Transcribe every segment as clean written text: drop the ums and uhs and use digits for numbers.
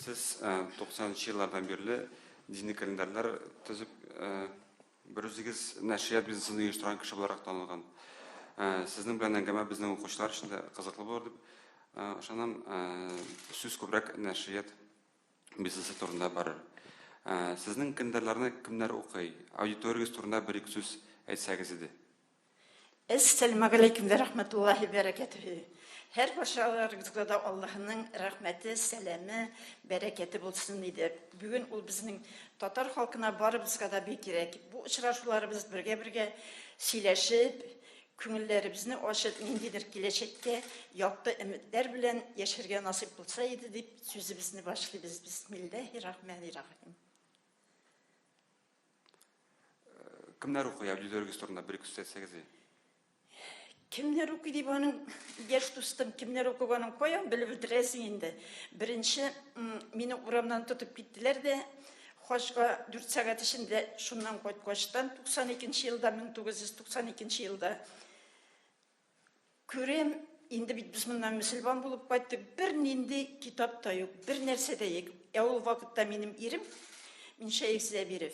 Сез 90 нчы еллардан бирле дини календарьлар төзеп, бер үзегез нәшрият бизнесын оештырган кеше буларак танылган. Сезнең белән әңгәмә безнең укучылар өчен дә кызыклы булыр дип ышанам. Сүз күбрәк нәшрият бизнесы турында барыр. Сезнең календарьларны кемнәр укый? Аудиториягез турында бер-ике сүз әйтсәгез иде. Әссәламегаләйкүм вә рәхмәтуллаһи бәрәкәтүһү. Һәр барчаларыгызга да Аллаһының рәхмәте, сәламе, бәрәкәте булсын иде. Бүген ул безнең татар халкына барыбызга да бик кирәк. Бу очрашуларыбыз бергә-бергә сөйләшеп, күңелләребезне ачып, ниндидер киләчәккә якты өметләр белән яшәргә насыйп булса иде дип сүзебезне башлыйбыз. Бисмиллаһи рахмани рахим. Кемнәр укый, аудиториягез турында бер ике сүз әйтсәгез иде. Кемнәр укый дип аның, яшь дустым, кемнәр укыганын каян белеп бетерәсең инде. Беренче мине урамнан тотып киттеләр дә, хаҗга 4 сәгать эчендә шуннан кайткачтан 92 елда, 1992 елда күрәм, инде бит без моннан мөселман булып кайттык, бернинди китап та юк, бер нәрсә дә юк. Ә ул вакытта минем ирем, Миншәех Зәбиров,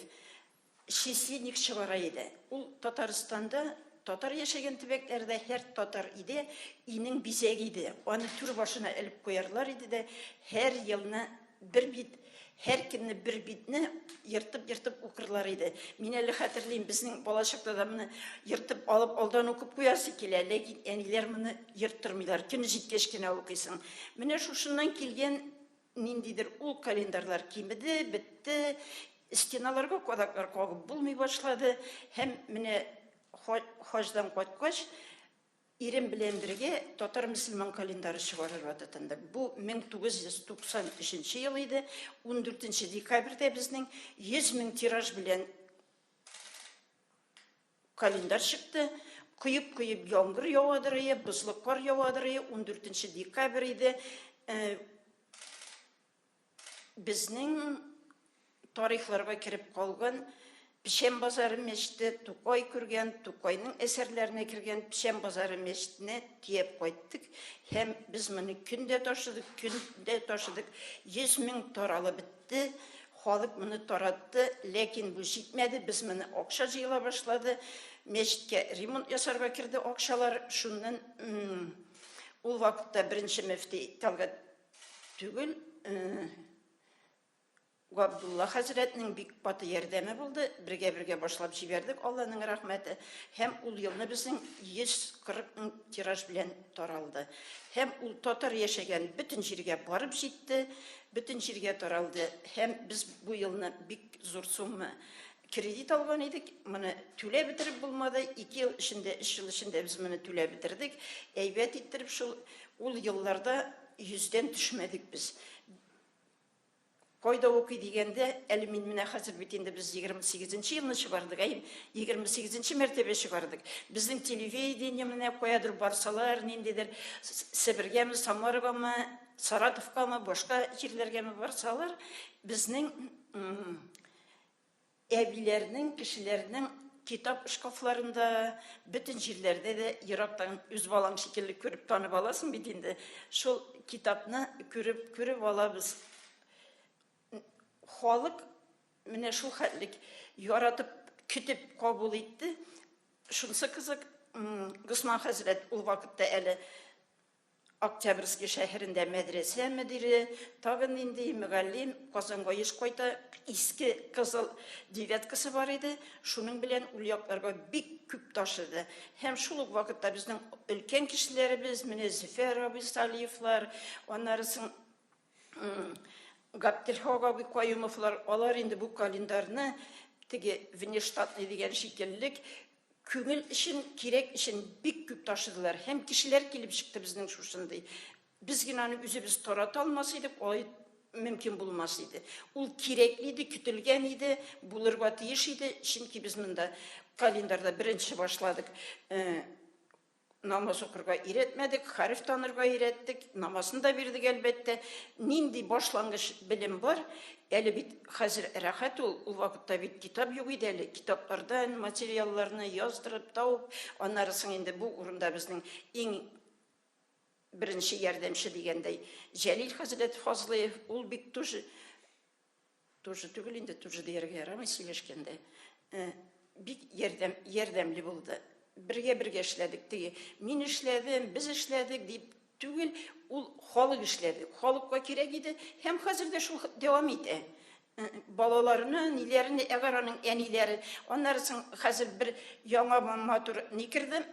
численник чыгара иде. Ул Татарстанда, татар яшәгән төбәкләрдә һәр татар иде, инең бизәге иде. Аны түр башына элеп куярлар иде дә, һәр елны бер бит, һәр көнне бер битне ертып-ертып укырлар иде. Мин әле хәтерлим, безнең балачакта да моны ертып алып алдан укып куясы килә, ләкин әниләр моны ерттырмыйлар, көне җиткәч кенә укыйсың. Менә шушыннан килгән ниндидер ул календарьлар кимеде, бетте, стеналарга кадаклар кагып булмый башлады һәм менә хаҗдан кайткач, Ирем белән бергә татар-мөселман календаре чыгарырга тотындык. Бу 1993 ел иде. 14 декабрьдә безнең 100 мең тираж белән календарь чыкты. Коеп-коеп яңгыр явадыр ие, бозлы кар явадыр ие, 14 декабрь иде. Э, Безнең тарихларга кереп калган Печән базары мәчете, Тукай күргән, Тукайның әсәрләренә кергән Печән базары мәчетенә төяп кайттык һәм без моны көн дә ташыдык, көн дә ташыдык. 100 мең таралып бетте, халык моны таратты, ләкин бу җитмәде, без моны акча җыела башлады, мәчеткә ремонт ясарга керде акчалар, шуннан ул вакытта беренче мөфти Тәлгать Түгел, Габдулла хәзрәтнең бик каты ярдәме булды, бергә-бергә башлап җибәрдек, Алланың рәхмәте. Һәм ул елны безнең 140 мең тираж белән таралды. Һәм ул татар яшәгән бөтен җиргә барып җитте, бөтен җиргә таралды. Һәм без бу елны бик зур сумма кредит алган идек, моны түләп бетереп булмады. Ике ел эчендә, өч ел эчендә без моны түләп бетердек. Әйбәт иттереп шул ул елларда йөздән төшмәдек без. Кайда укый дигәндә, әле мин менә хәзер бит инде без 28 нче елны чыгардык, әй, 28 нче мәртәбә чыгардык. Безнең телевидение менә каядыр барсалар, ниндидер Себергәме, Самарагамы, Саратовкамы, башка җирләргәме барсалар, безнең Әбиләрнең, кешеләрнең китап шкафларында, бөтен җирләрдә дә ерактан үз балаң шикелле күреп танып аласың бит инде. Шул китапны күреп, күреп алабыз. Халык менә шул хәтлек яратып, көтеп кабул итте. Шунысы кызык, Госман хәзрәт ул вакытта әле Октябрьский шәһәрендә мәдрәсә мөдире, тагын нинди мөгаллим, Казанга еш кайта, иске кызыл девяткасы бар иде, шуның белән ул якларга бик күп ташыды. Һәм шул ук вакытта безнең өлкән кешеләребез, менә Зөфәр абый Салиевлар, аннары соң Габделхак абый Каюмовлар, алар инде бу календарьны теге внештатный дигән шикеллек Күңел өчен, кирәк өчен бик күп ташыдылар. Һәм кешеләр килеп чыкты безнең шушындый. Без генә аны үзебез тарата алмас идек, алай мөмкин булмас иде. Ул кирәкле иде, көтелгән иде, булырга тиеш иде, чөнки без монда календарьда беренче башладык. Э, Намаз укырга өйрәтмәдек, хәреф танырга өйрәттек, намазын да бирдек, әлбәттә. Нинди башлангыч белем бар, әле бит хәзер рәхәт ул, ул вакытта бит китап юк иде әле. Китаплардан материалларны яздырып, табып, аннары соң инде бу урында безнең иң Беренче ярдәмче дигәндәй, Җәлил хәзрәт Фазлыев, ул бик тоже, тоже түгел инде, тоже дияргә ярамый сөйләшкәндә, э, бик ярдәм, ярдәмле булды. Бергә-бергә эшләдек. Теге, мин эшләдем, без эшләдек дип түгел, ул халык эшләде. Халыкка кирәк иде һәм хәзер дә шул дәвам итә. Э, балаларына, ниләренә, әгәр аның әниләре, аннары соң хәзер бер яңа матур ни керде,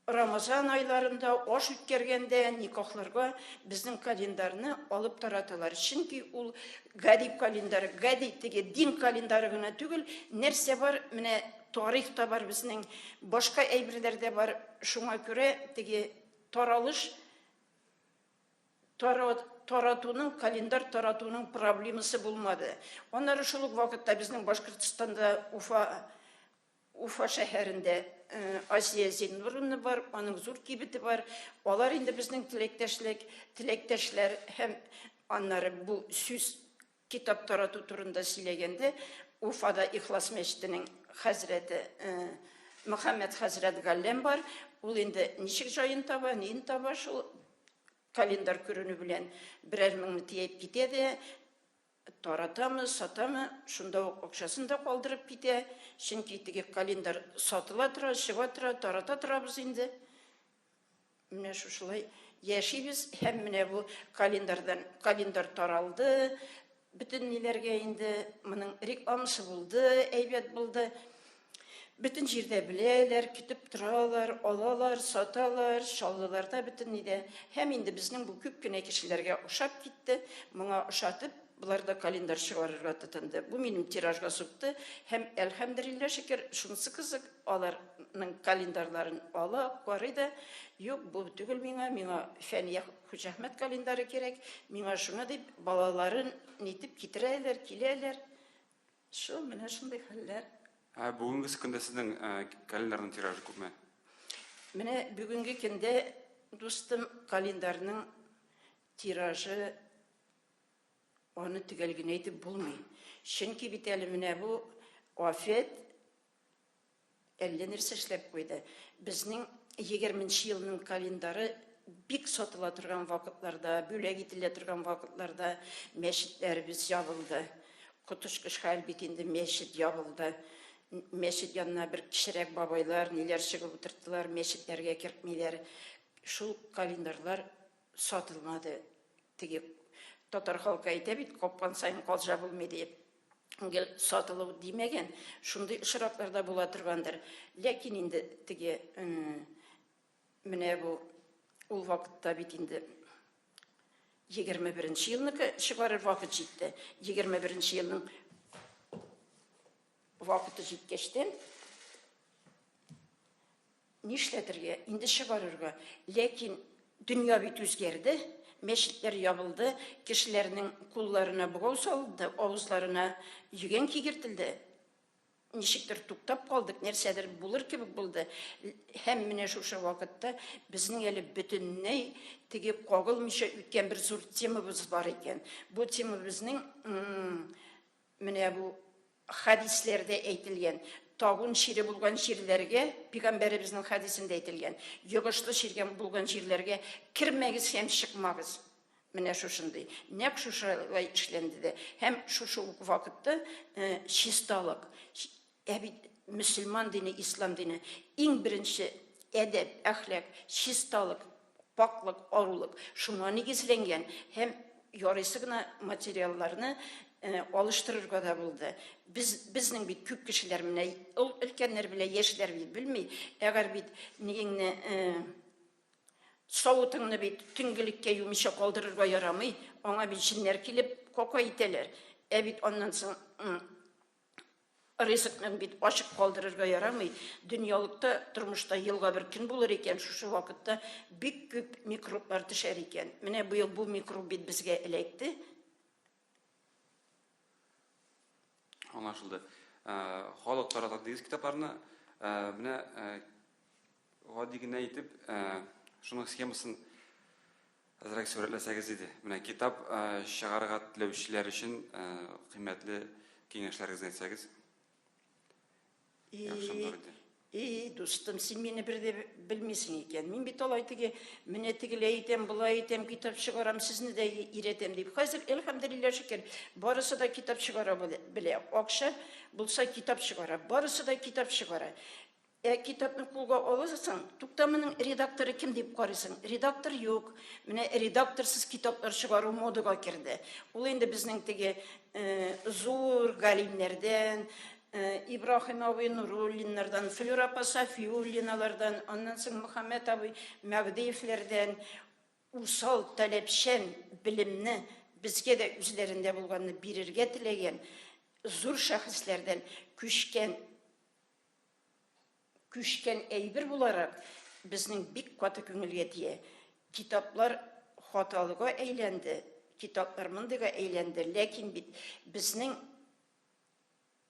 Рамазан айларында, аш үткәргәндә, никахларга безнең календарьны алып тараталар. Чөнки ул гади календарь, гади теге дин календары гына түгел, нәрсә бар, менә тарих та бар безнең, башка әйберләр дә бар. Шуңа күрә теге таралыш таратуның, календарь таратуның проблемасы булмады. Аннары шул ук вакытта безнең Башкортстанда Уфа Уфа шәһәрендә Азия Зиннуровна бар, аның зур кибете бар. Алар инде безнең теләктәшлек, теләктәшләр һәм аннары бу сүз китап тарату турында сөйләгәндә Уфада Ихлас мәчетенең хәзрәте Мөхәммәд хәзрәт Галләм бар. Ул инде ничек җаен таба, ниен таба, шул календарь күренү белән берәр меңне төяп китә дә, Таратамы, сатамы, шунда ук акчасын да калдырып китә. Чөнки теге календарь сатыла тора, чыга тора, тарата торабыз инде. Менә шушылай яшибез һәм менә бу календарьдан календарь таралды. Бөтен ниләргә инде моның рекламасы булды, әйбәт булды. Бөтен җирдә беләләр, көтеп торалар, алалар, саталар, Чаллыларда бөтен нидә. Һәм инде безнең бу күп кенә кешеләргә ошап китте. Моңа ошатып, болар да календарь чыгарырга тотынды. Бу минем тиражга сукты һәм, әлхәмдериллә шөкер, шунысы кызык, аларның календарьларын ала, карый да, юк, бу түгел миңа, миңа Фәния Хуҗахмәт календаре кирәк, миңа шуны дип, балаларын нитеп китерәләр, киләләр. Шул, менә шундый хәлләр. Ә бүгенге көндә сезнең календарьның тиражы күпме? Менә бүгенге көндә, дустым, календарьның тиражы аны төгәл генә әйтеп булмый. Чөнки бит әле менә бу афәт Әллә нәрсә эшләп куйды. Безнең егерменче елның календары бик сатыла торган вакытларда, бүләк ителә торган вакытларда мәчетләребез ябылды. Коточкыч хәл бит инде, мәчет ябылды. Мәчет янына бер кечерәк бабайлар, ниләр чыгып утырттылар, мәчетләргә кертмиләр. Шул календарьлар сатылмады. Теге татар халкы әйтә бит, капкан саен калҗа булмый диеп. Гел сатылу димәгән, шундый очраклар да була торгандыр. Ләкин инде теге менә бу ул вакытта бит инде 21 елныкы чыгарыр вакыт җитте. 21 елның вакыты җиткәчтән Нишләтергә? Инде чыгарырга. Ләкин дөнья бит үзгәрде, мәчетләр ябылды, кешеләрнең кулларына богау салынды, авызларына йөгән кигертелде. Ничектер туктап калдык, нәрсәдер булыр кебек булды. Һәм менә шушы вакытта безнең әле бөтенләй теге кагылмыйча үткән бер зур темабыз бар икән. Бу тема безнең Менә бу хәдисләрдә әйтелгән, табун чире булган җирләргә, пигамбәребезнең хәдисендә әйтелгән, йогышлы чиргә булган җирләргә кермәгез һәм чыкмагыз. Менә шушындый. Нәкъ шушылай эшләнде дә. Һәм шушы ук вакытта э, чисталык. Ә бит мөселман дине, ислам дине иң беренче әдәп, әхлак, чисталык, пакьлык, арулык шуңа нигезләнгән һәм ярыйсы гына материалларны э, алыштырырга да булды. Без, безнең бит күп кешеләр менә ул өлкәннәр белә, яшьләр бит белми. Әгәр бит ниеңне э, савытыңны бит төнгелеккә юмыйча калдырырга ярамый, аңа бит җеннәр килеп кака итәләр. Ә бит аннан соң Ризыкны бит ачык калдырырга ярамый. Дөньялыкта, тормышта елга бер көн булыр икән, шушы вакытта бик күп микроблар төшәр икән. Менә быел бу микроб бит безгә эләкте. Аңлашылды. Э, халык тарата дигез китапларны. Э, менә э, гади генә итеп, шуның схемасын Әзрәк сурәтләсәгез иде. Менә китап чыгарырга теләүчеләр өчен кыйммәтле киңәшләрегезне әйтсәгез. Яхшы булыр иде. И, дустым, син мине бер дә белмисең икән. Мин бит алай теге, менә тегеләй итәм, болай итәм, китап чыгарам, сезне дә өйрәтәм дип. Хәзер, әлхәмдүлилләһ шөкер, барысы да китап чыгара белә. Акча булса китап чыгара, барысы да китап чыгара. Ә китапны кулга аласың, тукта моның редакторы кем дип карыйсың. Редактор юк. Менә редакторсыз китаплар чыгару модага керде. Ул инде безнең теге зур галимнәрдән, Ибраһим абый Нуруллиннардан, Флюра апа Сафиуллиналардан, аннан соң Мөхәммәт абый Мәгдиевләрдән усал, таләпчән белемне безгә дә үзләрендә булганны бирергә теләгән зур шәхесләрдән күчкән күчкән әйбер буларак безнең бик каты күңелгә тия. Китаплар хаталыга әйләнде, китаплар мондыйга әйләнде, ләкин бит безнең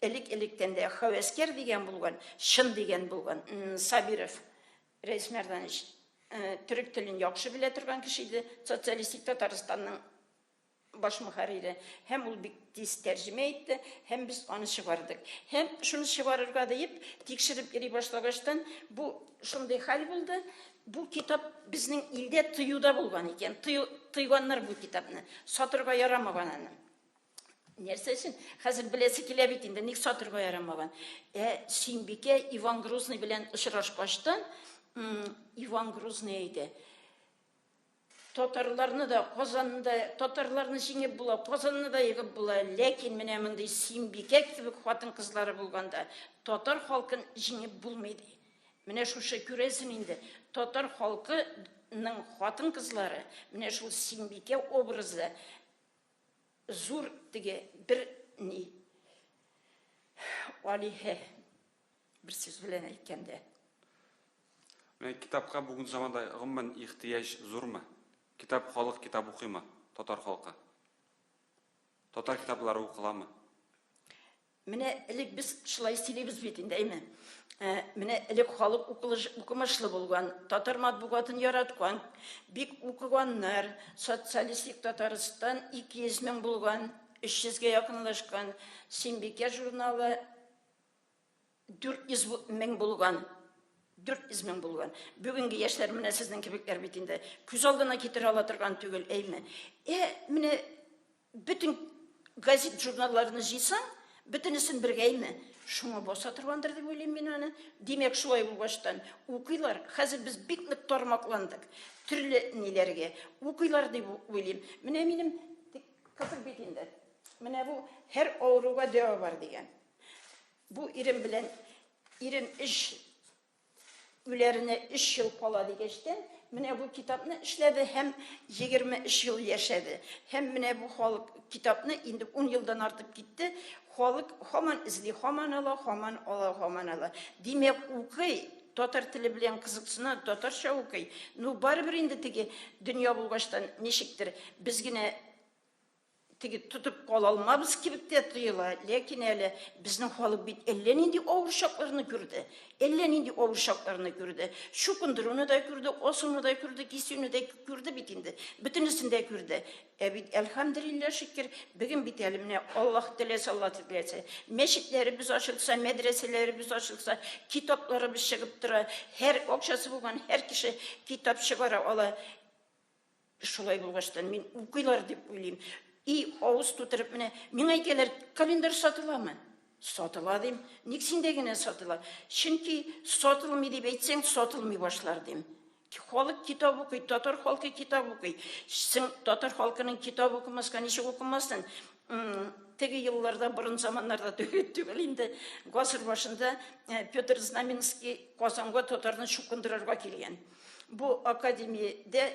элек-электән дә хәвәскәр дигән булган, чын дигән булган. Сабиров Рәис Мәрданович төрек телен яхшы белә торган кеше иде, социалистик Татарстанның баш мөхәррире. Һәм ул бик тиз тәрҗемә итте, һәм без аны чыгардык. Һәм шуны чыгарырга диеп, тикшереп йөри башлагачтан, бу шундый хәл булды, бу китап безнең илдә тыюда булган икән. Тыю, тыйганнар бу китапны. Сатырга ярамаган аны. Нәрсә өчен? Хәзер беләсе килә бит инде, ник сатырга ярамаган. Ә Сөембикә Иван Грозный белән очрашкачтан, Иван Грозный әйтә, Татарларны да, Казанны да, татарларны җиңеп була, Казанны да егып була, ләкин менә мондый Сөембикә кебек хатын-кызлары булганда, татар халкын җиңеп булмый, ди. Менә шушы күрәсең инде, татар халкының хатын-кызлары, менә шул Сөембикә образы зур теге бер ни, алиһә, бер сүз белән әйткәндә. Менә китапка бүгенге заманда гомумән ихтыяҗ зурмы? Китап халык китап укыймы? Татар халкы. Татар китаплары укыламы? Менә элек без шулай сөйлибез бит инде, әйме? Ә, менә элек халык укылыш, укымышлы булган, татар матбугатын яраткан, бик укыганнар. Социалистик Татарстан 200 мең булган, 300гә якынлашкан. Симбикә журналы 400 мең булган. 400 мең булган. Бүгенге яшьләр менә сезнең кебекләр бит инде күз алдына китерә ала торган түгел, әйме? Ә менә бөтен газет журналларны җыйсаң, бөтенесен бергә, әйме? Шуңа баса торгандыр дип уйлыйм мин аны. Димәк, шулай булгачтан укыйлар. Хәзер без бик нык тармакландык. Төрле ниләргә укыйлар дип уйлыйм. Менә минем кызык бит инде. Менә бу һәр авыруга дәва бар дигән. Бу ирем белән ирем эш үләренә өч ел кала дигәчтән, менә бу китапны эшләде һәм 23 ел яшәде. Һәм менә бу халык китапны инде 10 елдан артып китте. Халык һаман эзли, һаман ала, һаман ала, һаман ала. Димәк, укый, татар теле белән кызыксына, татарча укый. Ну, барыбер инде теге дөнья булгачтан ничектер без генә Теге тотып кала алмабыз кебек тә тоела, ләкин әле безнең халык бит әллә нинди авыр чакларны күрде. Әллә нинди авыр чакларны күрде. Чукындыруны да күрде, асуны да күрде, кисүне дә күрде бит инде. Бөтенесен дә күрде. Ә бит әлхәмдүлилләһ шөкер, бүген бит әле менә Аллаһ теләсә, Аллаһ теләсә, мәчетләребез ачылса, мәдрәсәләребез ачылса, китапларыбыз чыгып тора. Һәр акчасы булган һәр кеше китап чыгара ала. Шулай булгачтан мин укыйлар дип уйлыйм. И авыз тутырып менә миңа әйтәләр, календарь сатыламы? Сатыла дим. Ник синдә генә сатыла? Чөнки сатылмый дип әйтсәң, сатылмый башлар дим. Халык китап укый, татар халкы китап укый. Син татар халкының китап укымаска ничек укымасын? Теге елларда, борын заманнарда түгел, түгел инде, гасыр башында э, Петр Знаменский Казанга татарны чукындырырга килгән. Бу академиядә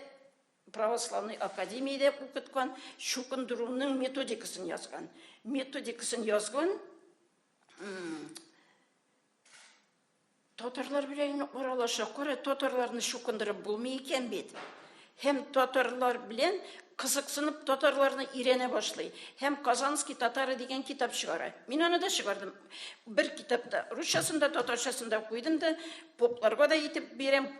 православный академиядә укыткан, чукындыруның методикасын язган. Методикасын язган татарлар белән аралаша. Кара, татарларны чукындырып булмый икән бит. Һәм татарлар белән кызыксынып татарларны өйрәнә башлый. Һәм Казанский татары дигән китап чыгара. Мин аны да чыгардым. Бер китапта русчасын да, татарчасын да куйдым да, попларга да итеп бирәм.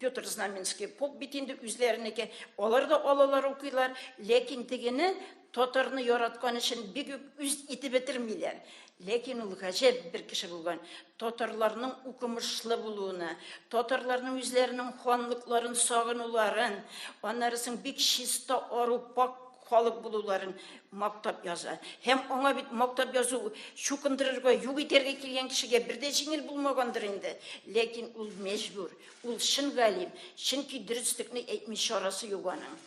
Петр Знаменский поп бит инде үзләренеке. Алар да алалар, укыйлар, ләкин тегене татарны яраткан өчен бик үк үз итеп бетермиләр. Ләкин ул гаҗәп бер кеше булган. Татарларның укымышлы булуына, татарларның үзләренең ханлыкларын сагынуларын, аннары соң бик чиста, ару, пакь халык булуларын мактап яза. Һәм аңа бит мактап язу чукындырырга, юк итәргә килгән кешегә бер дә җиңел булмагандыр инде. Ләкин ул мәҗбүр, ул чын галим, чөнки дөреслекне әйтми чарасы юк аның.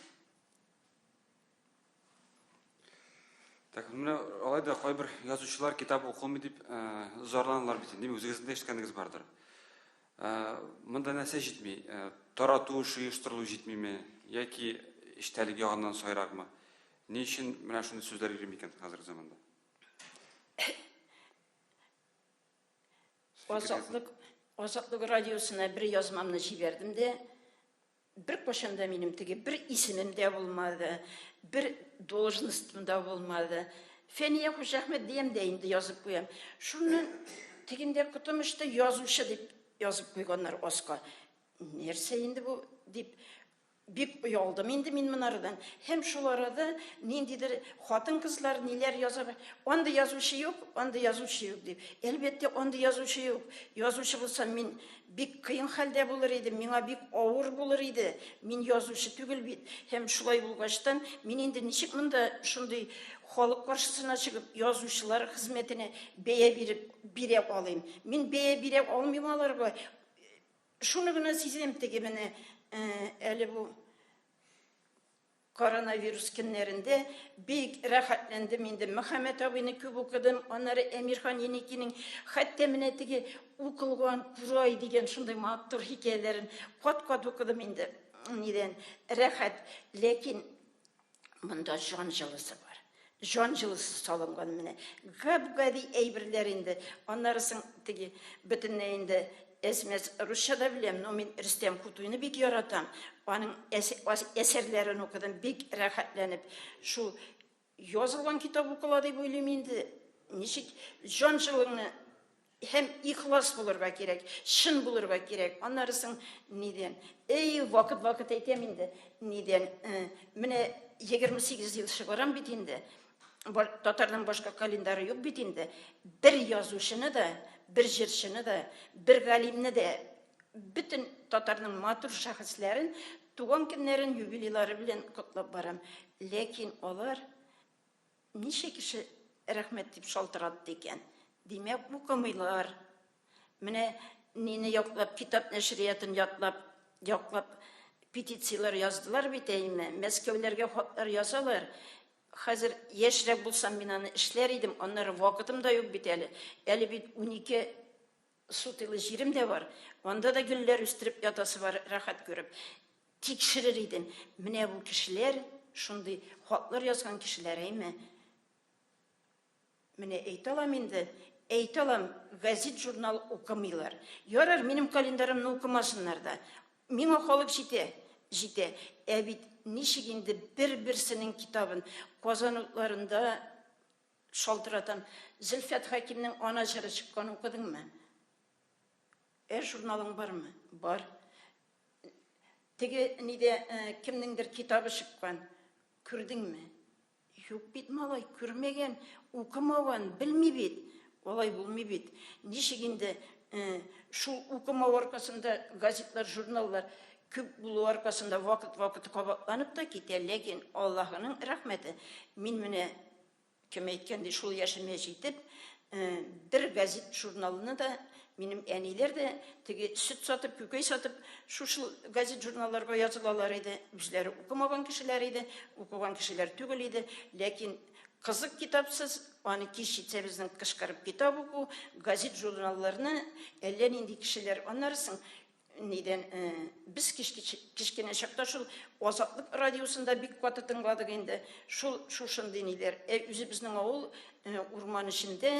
Так, менә алай да кайбер язучылар китап укылмый дип э, зарланалар бит инде. Үзегезнең дә ишеткәнегез бардыр. Э, монда нәрсә җитми? Э, тарату эше оештырылу җитмиме? Яки эчтәлек ягыннан сайракмы? Ни өчен менә шундый сүзләр йөри микән хәзерге заманда? Азатлык, Азатлык радиосына бер язмамны җибәрдем дә, Беркайчан да минем теге бер исемем дә булмады, бер должностем да булмады. Фәния Хуҗахмәт диям дә инде язып куям. Шуннан тегендә котым очты, язучы дип язып куйганнар аска. Нәрсә инде бу дип бик оялдым инде мин монардан. Һәм шул арада ниндидер хатын-кызлар ниләр яза, андый язучы юк, андый язучы юк дип. Әлбәттә, андый язучы юк. Язучы булсам, мин Бик кыен хәлдә булыр идем, миңа бик авыр булыр иде. Мин язучы түгел бит. Һәм шулай булгачтан, мин инде ничек монда шундый халык каршысына чыгып, язучылар хезмәтенә бәя биреп бирә алыйм? Мин бәя бирә алмыйм аларга. Шуны гына сизәм, теге менә әле бу Коронавирус көннәрендә бик рәхәтләндем инде. Мөхәммәт абыйны күп укыдым, аннары Әмирхан Еникинең хәтта менә теге Укылган курай дигән шундый матур хикәяләрен кат-кат укыдым инде. Нидән рәхәт, ләкин монда җан җылысы бар. Җан җылысы салынган менә. Гап-гади әйберләр инде. Аннары соң теге бөтенләй инде Әз-мәз русча да беләм, но мин Рөстәм Кутуйны бик яратам. Аның әсәрләрен укыдым, бик рәхәтләнеп. Шул язылган китап укыла дип уйлыйм инде. Ничек җан җылыңны һәм ихлас булырга кирәк, чын булырга кирәк. Аннары соң нидән? Эй, вакыт-вакыт әйтәм инде, нидән? Э, менә 28 ел чыгарам бит инде. Татарның башка календары юк бит инде. Бер язучыны да, бер җырчыны да, бер галимне дә, бөтен татарның матур шәхесләрен туган көннәрен, юбилейлары белән котлап барам. Ләкин алар ничә кеше рәхмәт дип шалтыратты икән? Димәк, укымыйлар. Менә мине яклап, китап нәшриятын ятлап, яклап петицияләр яздылар бит әйме. Мәскәүләргә хатлар язалар. Хәзер яшьрәк булсам, мин аны эшләр идем, аннары вакытым да юк бит әле. Әле бит 12 сутыйлы җирем дә бар. Анда да гөлләр үстереп ятасы бар, рәхәт күреп. Тикшерер идем. Менә бу кешеләр, шундый хатлар язган кешеләр, әйме? Менә әйтә алам инде, әйтә алам, гәзит-журнал укымыйлар. Ярар, минем календарымны укымасыннар да. Миңа халык җитә, җитә. Ә бит ничек инде бер-берсенең китабын Казан утларында шалтыратам. Зөлфәт Хәкимнең Ана җыры чыккан, укыдыңмы? Ә журналың бармы? Бар. Теге нидә кемнеңдер китабы чыккан, күрдеңме? Юк бит, малай, күрмәгән, укымаган, белми бит. Алай булмый бит. Ничек инде э, шул укымау аркасында газетлар, журналлар күп булу аркасында вакыт-вакыт кабатланып та китә, ләкин Аллаһының рәхмәте, мин менә Кем әйткәндәй, шул яшемә җитеп, бер газет журналны да, минем әниләр дә теге сөт сатып, күкәй сатып, шушы газет журналларга язылалар иде. Үзләре укымаган кешеләр иде, укыган кешеләр түгел иде. Ләкин кызык китапсыз, аны кич җитсә безнең кычкырып китап уку, газет журналларны әллә нинди кешеләр аннары соң Нидән, без кечкенә чакта шул Азатлык радиосын да бик каты тыңладык инде. Шул шушындый ниләр. Ә үзебезнең авыл урман эчендә,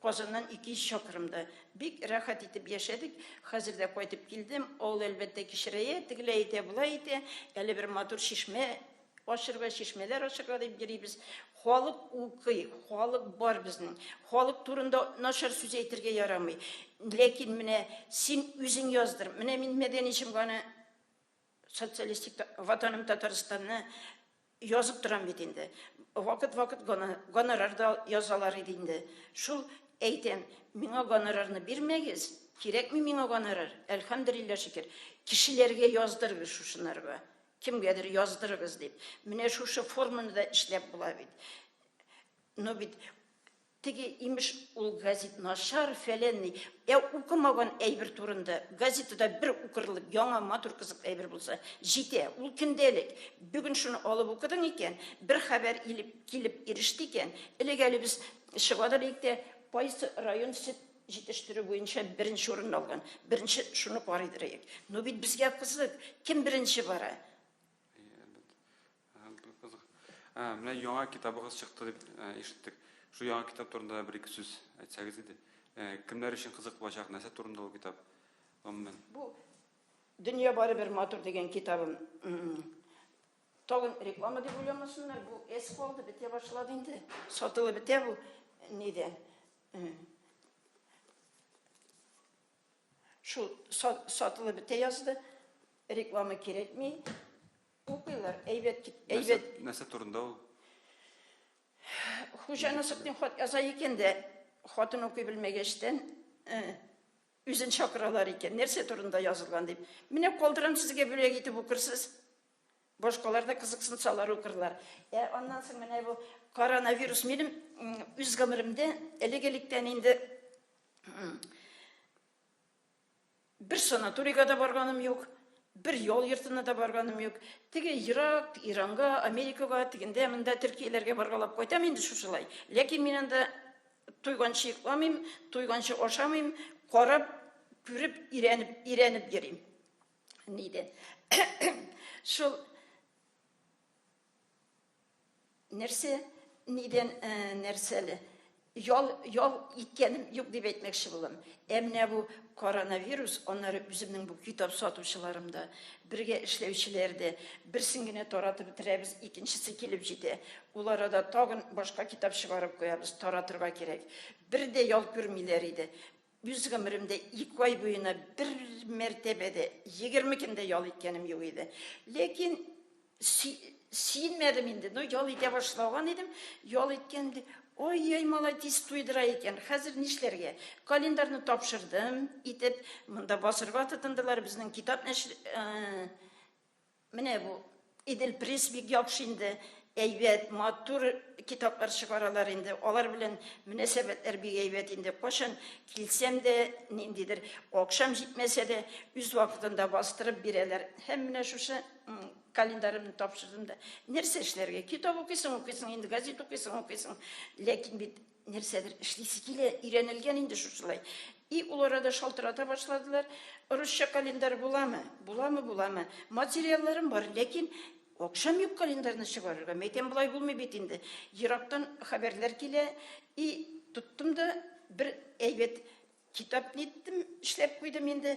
Казаннан 200 чакрымда. Бик рәхәт итеп яшәдек. Хәзер дә кайтып килдем. Авыл, әлбәттә, кечерәя, тегеләй итә, болай итә. Әле бер матур чишмә ачырга, чишмәләр ачырга дип йөрибез. Халык укый, халык бар безнең. Халык турында начар сүз әйтергә ярамый. Ләкин менә син үзең яздыр. Менә мин Мәдәни җомганы социалистик Ватаным Татарстанны язып торам бит инде. Вакыт-вакыт гонорар да язалар иде инде. Шул әйтәм, миңа гонорарны бирмәгез, кирәкми миңа гонорар. Әлхәмдүлилләһ шөкер. Кешеләргә яздырыгыз шушынарга. Кемгәдер яздырыгыз дип. Менә шушы форманы да эшләп була бит. Но бит теге имеш ул газет начар, фәлән ни. Ә укымаган әйбер турында газетада бер укырлык яңа матур кызык әйбер булса, җитә. Ул көндәлек. Бүген шуны алып укыдың икән, бер хәбәр илеп, килеп иреште икән, элек әле без чыгадыр идек тә, кайсы район сөт җитештерү буенча беренче урын алган. Беренче шуны карыйдыр идек. Но бит безгә кызык, кем беренче бара? Кызык. Менә яңа китабыгыз чыкты дип ишеттек. Шул яңа китап турында бер-ике сүз әйтсәгез иде. Кемнәр өчен кызык булачак, нәрсә турында ул китап? Гомумән. Бу Дөнья барыбер матур дигән китабым. Тагын реклама дип уйламасыннар, бу эс калды, бетә башлады инде. Сатылып бетә бу нидән. Шул сатылып бетә язды. Реклама кирәкми. Укыйлар, әйбәт, әйбәт. Нәрсә турында ул? Хуҗа Насыйбтин хат яза икән дә, хатын укый белмәгәчтән, үзен чакыралар икән. Нәрсә турында язылган дип. Менә калдырам сезгә бүләк итеп укырсыз. Башкалар да кызыксынсалар укырлар. Ә аннан соң менә бу коронавирус минем үз гомеремдә элек-электән инде бер санаторийга да барганым юк, бер ял йортына да барганым юк. Теге ерак Иранга, Америкага, тегендә, монда Төркияләргә баргалап кайтам инде шушылай. Ләкин мин анда туйганчы йокламыйм, туйганчы ашамыйм, карап, күреп, өйрәнеп, өйрәнеп йөрим. Нидә? Шул нәрсә, нидән нәрсәле? Ял, ял иткәнем юк дип әйтмәкче булам. Ә менә бу коронавирус, аннары үземнең бу китап сатучыларым да, бергә эшләүчеләр дә, берсен генә таратып бетерәбез, икенчесе килеп җитә. Ул арада тагын башка китап чыгарып куябыз, таратырга кирәк. Бер дә ял күрмиләр иде. Үз гомеремдә ике ай буена бер мәртәбә дә, 20 көн дә ял иткәнем юк иде. Ләкин сөенмәдем инде. Ну, ял итә башлаган идем. Ял иткән ди. Ой-ой, малай тиз туйдыра икән. Хәзер нишләргә? Календарьны тапшырдым итеп, монда басырга тотындылар. Безнең китап нәшр Менә бу Идел пресс бик яхшы инде, әйбәт, матур китаплар чыгаралар инде. Алар белән мөнәсәбәтләр бик әйбәт инде. Кайчан килсәм дә, ниндидер акчам җитмәсә дә, үз вакытында бастырып бирәләр. Һәм менә шушы календарымны тапшырдым да. Нәрсә эшләргә? Китап укыйсың, укыйсың инде, газет укыйсың, укыйсың. Ләкин бит нәрсәдер эшлисе килә, өйрәнелгән инде шушылай. И ул арада шалтырата башладылар. Русча календарь буламы? Буламы, буламы? Материалларым бар, ләкин акчам юк календарьны чыгарырга. Мәйтәм, болай булмый бит инде. Ерактан хәбәрләр килә. И тоттым да бер әйбәт китап ниттем, эшләп куйдым инде.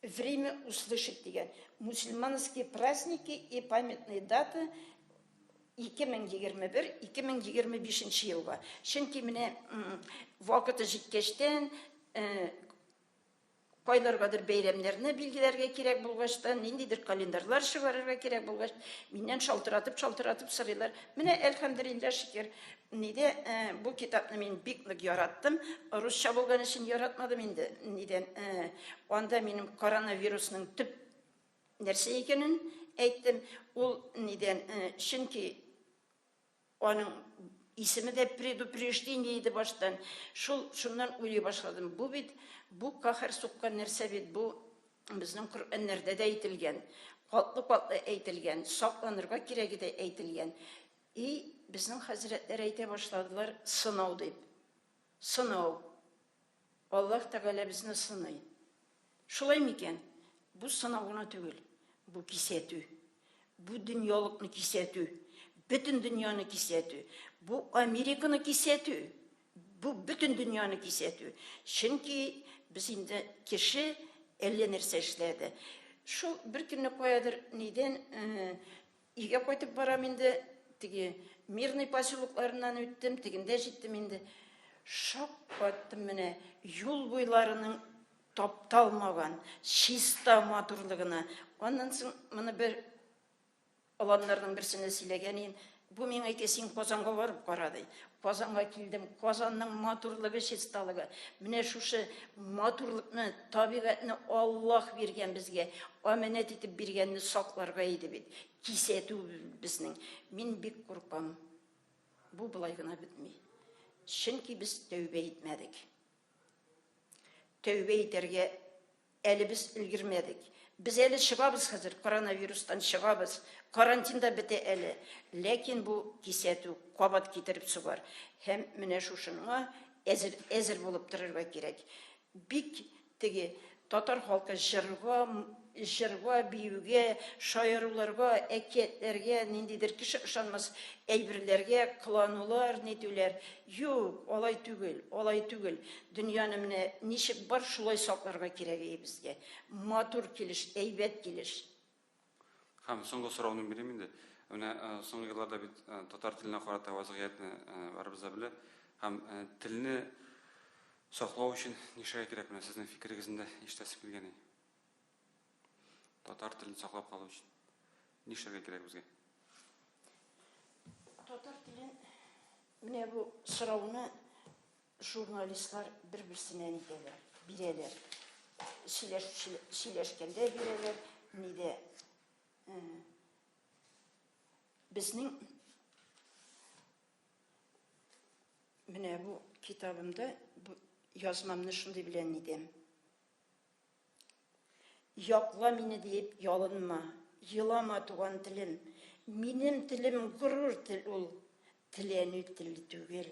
Время услышать дигән. Мусульманские праздники и памятные даты 2021-2025 елга. Чөнки менә вакыты җиткәчтән, кайларгадыр бәйрәмнәрне билгеләргә кирәк булгач та, ниндидер календарьлар чыгарырга кирәк булгач, миннән шалтыратып-шалтыратып сорыйлар. Менә, әлхәмдүлилләһ, шөкер, нидә бу китапны мин бик нык яраттым. Русча булган өчен яратмадым инде. Нидән? Анда минем коронавирусның төп нәрсә икәнен әйттем. Ул нидән? Чөнки аның исеме дә предупреждение иде баштан. Шул шуннан уйлый башладым. Бу бит бу каһәр суккан нәрсә бит бу безнең Коръәннәрдә дә әйтелгән, катлы-катлы әйтелгән, сакланырга кирәге дә әйтелгән. И безнең хәзрәтләр әйтә башладылар, сынау дип. Сынау. Аллаһ Тәгалә безне сыный. Шулай микән? Бу сынау гына түгел, бу кисәтү. Бу дөньялыкны кисәтү. Бөтен дөньяны кисәтү. Бу Американы кисәтү. Бу бөтен дөньяны кисәтү. Чөнки без инде кеше әллә нәрсә эшләде. Шул бер көнне каядыр нидән э, Өйгә кайтып барам инде, теге Мирный поселокларыннан үттем, тегендә җиттем инде. Шаккаттым менә юл буйларының тапталмаган, чиста матурлыгына. Аннан соң моны бер оланнарның берсенә сөйләгән идем. Бу миңа әйтә, син Казанга барып кара, ди. Казанга килдем, Казанның матурлыгы, чисталыгы. Менә шушы матурлыкны, табигатьне Аллаһ биргән безгә, амәнәт итеп биргәнне сакларга иде бит. Кисәтү безнең. Мин бик куркам. Бу болай гына бетми. Чөнки без тәүбә итмәдек. Тәүбә итәргә Әле без өлгермәдек. Без әле чыгабыз хәзер, коронавирустан чыгабыз. Карантин да бетә әле. Ләкин бу кисәтү кабат китереп сугар. Һәм менә шушыңа әзер, әзер булып торырга кирәк. Бик теге татар халкы җырга, җырга, биюгә, шаяруларга, әкиятләргә, ниндидер кеше ышанмас әйберләргә кыланулар, нитүләр. Юк, алай түгел, алай түгел. Дөньяны менә ничек бар, шулай сакларга кирәк ие безгә. Матур килеш, әйбәт килеш. Һәм соңгы сорауны бирим инде. Менә соңгы елларда бит татар теленә карата вазгыятьне барыбыз да белә. Һәм телне саклау өчен нишләргә кирәк? Менә сезнең фикерегезне дә ишетәсем килгән иде. Татар телен саклап калу өчен нишләргә кирәк безгә? Татар телен менә бу сорауны журналистлар бер-берсенә нитәләр, бирәләр. Сөйләшкәндә бирәләр, нидә. Э, безнең менә бу китабымда бу язмамны шундый белән нидәм. Якла мине диеп ялынма, елама туган телем. Минем телем горур тел ул, теләнү теле түгел.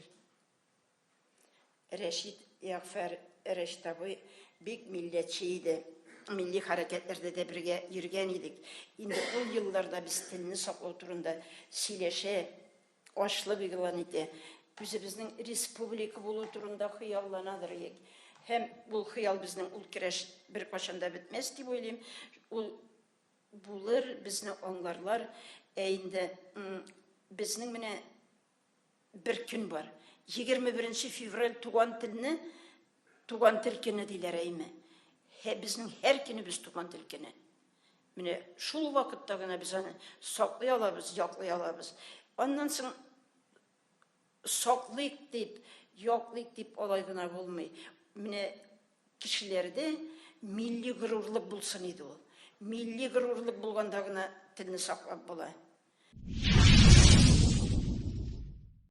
Рәшит Ягъфәр, Рәшит абый бик милләтче иде. Милли хәрәкәтләрдә дә бергә йөргән идек. Инде ул елларда без телне саклау турында сөйләшә, ачлык игълан итә. Үзебезнең республика булу турында хыялланадыр идек. Һәм ул хыял безнең ул көрәш беркайчан да бетмәс дип уйлыйм. Ул булыр, безне аңларлар. Ә инде безнең менә бер көн бар. 21 февраль туган телне туган тел көне диләр әйме. Безнең һәр көнебез туган тел көне. Менә шул вакытта гына без аны саклый алабыз, яклый алабыз. Аннан соң саклыйк дип, яклыйк дип алай гына булмый. Менә кешеләрдә милли горурлык булсын иде ул. Милли горурлык булганда гына телне саклап була.